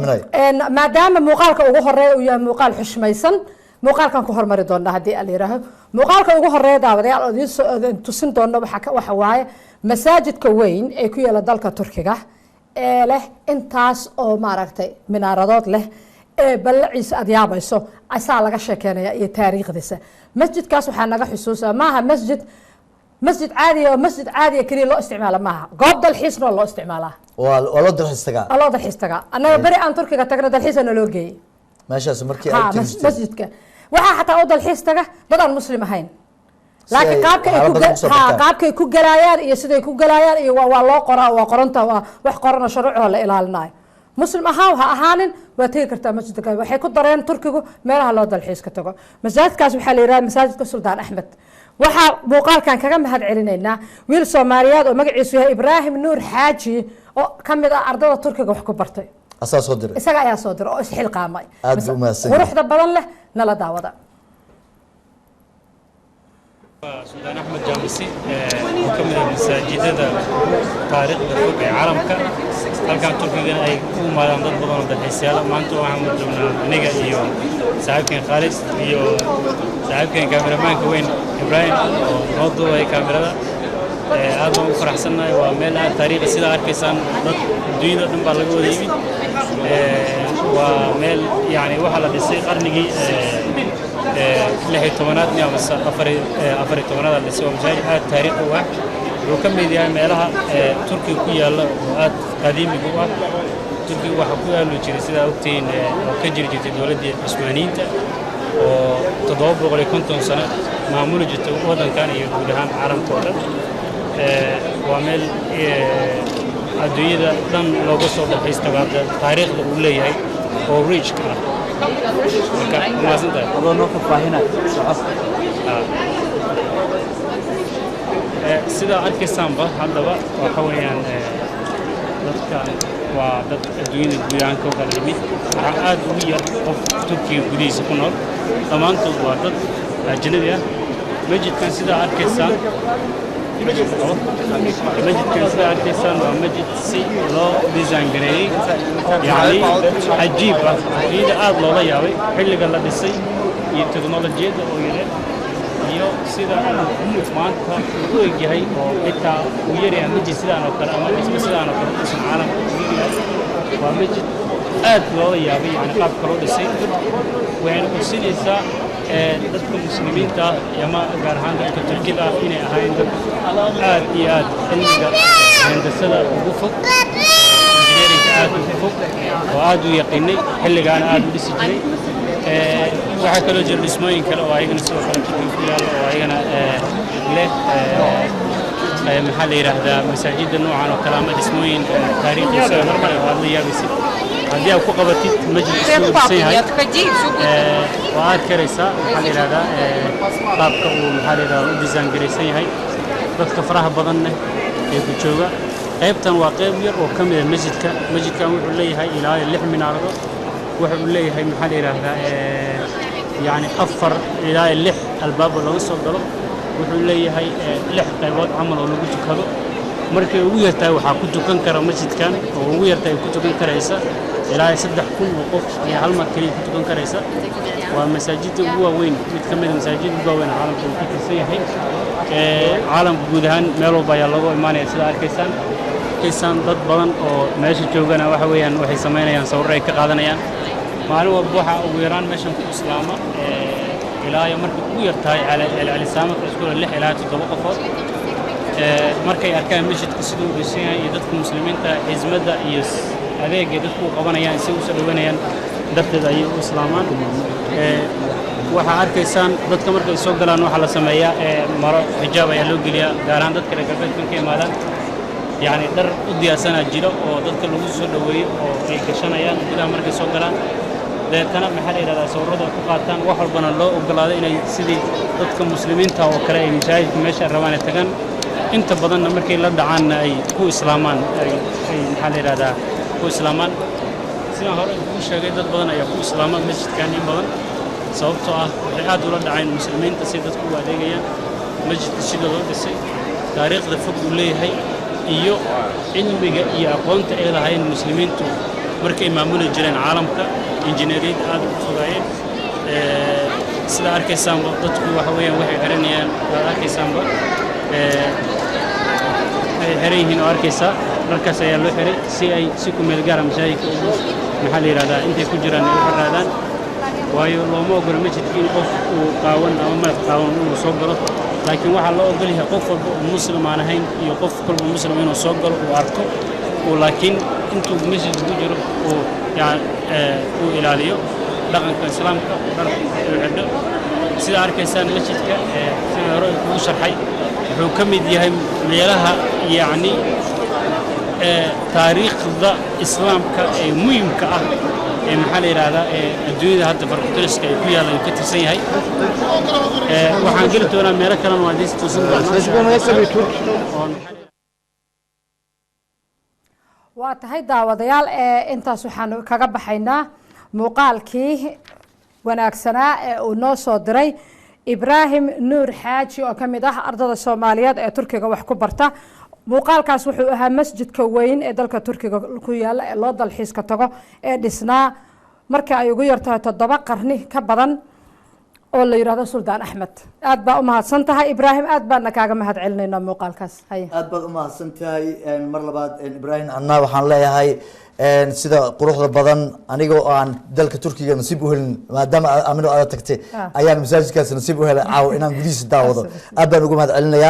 Aaminay. Maadaama muuqaalka ugu horeeya uu yahay muuqaal xushmaysan, muuqaalkan ku hormari doona haddii ala yidhaaho. Muuqaalka ugu horeeya, daawadayaal, oo idiin soo idin tusin doona waxa waaye masaajidka weyn ee ku yaala dalka Turkiga ee leh intaas oo maaragtay minaaradood leh ee ballaciisa aad yaabayso, asaa laga sheekeynaya iyo taariikhdiisa. Masjidkaas waxaa naga xusuusa maaha masjid caadiya oo masjid caadiya keliya loo isticmaala maaha, goob dalxiisna waa loo isticmaalaa. Waa loo dalxiis tagaa. Waa loo dalxiis tagaa. Annaga beri aan Turkiga tagna dalxiisa naloo geeyey. Meeshaas markii ha aad tegi jirtay. Masjidka waxaa xataa u dalxiis taga dad aan Muslim ahayn, laakiin ay qaabka ay waxyaalo ku badan kusoo bartaan. Qaabkay ku galayaan iyo siday ku galayaan iyo waa loo qoraa, waa qoranta, waa wax qoranoo shuruucoo la ilaalinayo. Muslim ahaan ha ahaanin, waa tegi kartaa masjidka. Waxay ku dareen Turkigu meelaha loo dalxiiska tago. Masaajidkaas waxaa la yidhaha Masaajidka Suldaan Axmed. Waxaa muuqaalkan kaga mahad celinaynaa wiil Soomaaliyeed oo magaciisu yahay Ibraahim Nuur Xaaji oo ka mid ah ardada Turkiga wax ku bartay. Asaa soo diray. Isaga ayaa soo diray oo isxilqaamay. Aad buu u mahadsan yahay. Quruxda badan leh nala daawada. Suldaan Axmed Jaamisi oo ka mid ah masaajidada taariikhda fog ee caalamka, halkan Turkigana ay ku imaadaan dad badan oo dalxiisayaal ah. Maanta waxaan joognaa aniga iyo saaxiibkeen Khaalid iyo saaxiibkeen kaamiramaanka weyn Ibraahim oo noo duubay kaamirada. Aad baan u faraxsannahay. Waa meel aad taariikhi, sidaa arkaysaan dad adduunyada o dhan baa laga wada yimid. Waa meel yani waxaa la dhisay qarnigii 16aad miya mase 14aad la dhisay. Waa masaajid aad taariikhi u ah. Wuxuu ka mid yahay meelaha Turkiga ku yaalla oo aad qadiimiga u ah. Turkiga waxaa ku yaali jiray, sidaa ogtihiin, oo ka jiri jirtay dowladdii Cusmaaniyiinta oo 750 sano maamuli jirtay waddankan iyo guud ahaan caalamka oo dhan. Waa meel adduunyada dhan looga soo dalxiis tago hadda taariikhda uu leeyahay oo richka ah. Marka mahadsan tahay. Adoo noo faahfaahinay soco. Sidaa arkaysaanba haddaba waxa weeyaan dadkan waa dad adduunyada guud ahaan ka kala yimid. Waxaa aad ugu yar qof Turkiga gudihiisa ku nool, dhammaantood waa dad ajnabi ah. Masjidkan sidaa arkaysaan waa masjid si loo design gareeyey yacni cajiib ah, adduunyada aad loola yaabay xilliga la dhisay iyo teknolojiyadda oo yareed iyo sida uu maanta u egyahay, oo xitaa uu yaryahay masjid sidaan oo kale ama dhismo sidaan oo kale u dhisan caalamka uu yaryahay. Waa masjid aad loola yaabay yani qaabka loo dhisay. Waxayna kutusinaysaa dadka Muslimiinta ah ama gaar ahaan dadka Turkida ah inay ahaayeen dad aad iyo aad cilmiga handasada ugu fog, engineeringa aad ugu fog oo aad u yaqiinay, xilligaana aad u dhisi jiray. Waxaa kaloo jira dhismooyin kale oo ayagana sidoo kale Turkiga ku yaalla oo ayagana leh maxaa la yidhaahdaa, masaajidda noocan oo kale ama dhismooyin taariikhi sidoo kale oo aad la yaabaysid haddii aad ku qabatid masjidka siduu u dhisan yahay. Waa aad karaysaa, maxaa la yidhahdaa, qaabka uu, maxaa la yidhahdaa, u design garaysan yahay, dadka faraha badanne ee ku jooga. Qaybtan waa qayb yar oo ka mid ah masjidka. Masjidkan wuxuu leeyahay ilaa iyo lix minaaradood. Wuxuu leeyahay, maxaa la yidhaahdaa, yacni afar ilaa iyo lix albaab oo laga soo galo. Wuxuu leeyahay lix qaybood camal oo lagu tukado. Markay ugu yartahay waxaa ku tukan kara masjidkan oo ugu yartahay ku tukan karaysa ilaa iyo 3000 oo qof ayaa hal mar keliya ku tukan karaysa. Waa masaajidda ugu waaweyn, mid ka mid a masaajidda ugu waaweyn caalamka uu ku tirsan yahay. Caalamka guud ahaan meel walba ayaa looga imaanaya. Sida arkaysaan dad badan oo meesha joogana waxa weeyaan waxay samaynayaan sawirro ay ka qaadanayaan. Maalin walba waxaa ugu yaraan meeshan ku islaama ilaa iyo markay ugu yar tahay celcelisaamaka isku lix ilaa toddoba qofood. Markay arkaan masjidka siduu u dhisan yahay iyo dadka Muslimiinta xismadda iyo adeegay dadku u qabanayaan si u soo dhawanayaan darteed ayay u islaamaan. Waxaa arkaysaan dadka markay soo galaan waxaa la sameeyaa maro xijaab ayaa loo geliyaa, gaar ahaan dadka reer galbeedkan ka imaadaan. Yacni dhar u diyaarsanaa jiro oo dadka lagu soo dhoweeyo oo ay gashanayaan gudaha markay soo galaan. Deetana, maxaa la yidhahdaa, sawirrada ku qaataan, wax walbana loo ogolaaday inay sidii dadka Muslimiinta oo kale ay masaajidka meesha rabaan ay tagaan. Inta badanna markay la dhacaanna ay ku islaamaan, ay maxaa la yidhahdaa, ku islaamaan. Sidaan hore kuu sheegay, dad badan ayaa ku islaama masjidkan in badan, sababtoo ah waxay aad ula dhaceen Muslimiinta si dadku u adeegayaan, masjidka sida loo dhisay, taariikhda fog uu leeyahay iyo cilmiga iyo aqoonta ay lahaayeen Muslimiintu. Markay maamuli jireen caalamka, injineeriyadda aad u fogaayeen. Sida arkaysaanba, dadku waxa weeyaan waxay xiranayaan, waad arkaysaanba, ay xiran yihiin oo arkaysaa. Dharkaas ayaa loo xiray si ay si ku meel gaara masaajidka ugu, maxaa la yidhahdaa, intay ku jiraan ay u xiraadaan, waayo looma ogola masjidka in qof uu qaawan ama madax qaawan uu soo galo. Laakiin waxaa loo ogol yahay qof walba oo Muslim aan ahayn iyo qof walba Muslim inuu soo galo, uu arko uu, laakiin intuu masjidka ku jiro uu yani uu ilaaliyo dhaqanka Islaamka, dhar uu xidho. Sida arkaysaan, masjidka sida hore kugu sharxay, wuxuu ka mid yahay meelaha yacni taariikhda Islaamka ee muhimka ah ee, maxaa la yidhaahdaa, ee adduunyada hadda farkutiriska ay ku yaalla ayuu ka tirsan yahay. Waxaan geli doonaa meelo kalena, waan idiin tusin doonaa. Oo maxaa Waa tahay, daawadayaal, intaas waxaanu kaga baxaynaa muuqaalkii wanaagsanaa ee uu noo soo diray Ibraahim Nuur Xaaji oo ka mid ah ardada Soomaaliyeed ee Turkiga wax ku barta. Muuqaalkaas wuxuu ahaa masjidka weyn ee dalka Turkiga ku yaala ee loo dalxiiska tago, ee dhisnaa marka ay ugu yartahay 7 qarni ka badan, oo la yidhahdo Suldaan Axmed. Aad baa u mahadsan tahay, Ibraahim, aad baana kaaga mahad celinaynaa muuqaalkaas. Haye. Aad baad u mahadsan tahay mar labaad, Ibraahim. Anna waxaan leeyahay sida quruxda badan, aniga oo aan dalka Turkiga nasiib u helin, maadaama Amino aada tagtay, ayaan masaajidkaas nasiib u helay caawa inaan gudihiisa daawado. Aad baan ugu mahad celinayaa.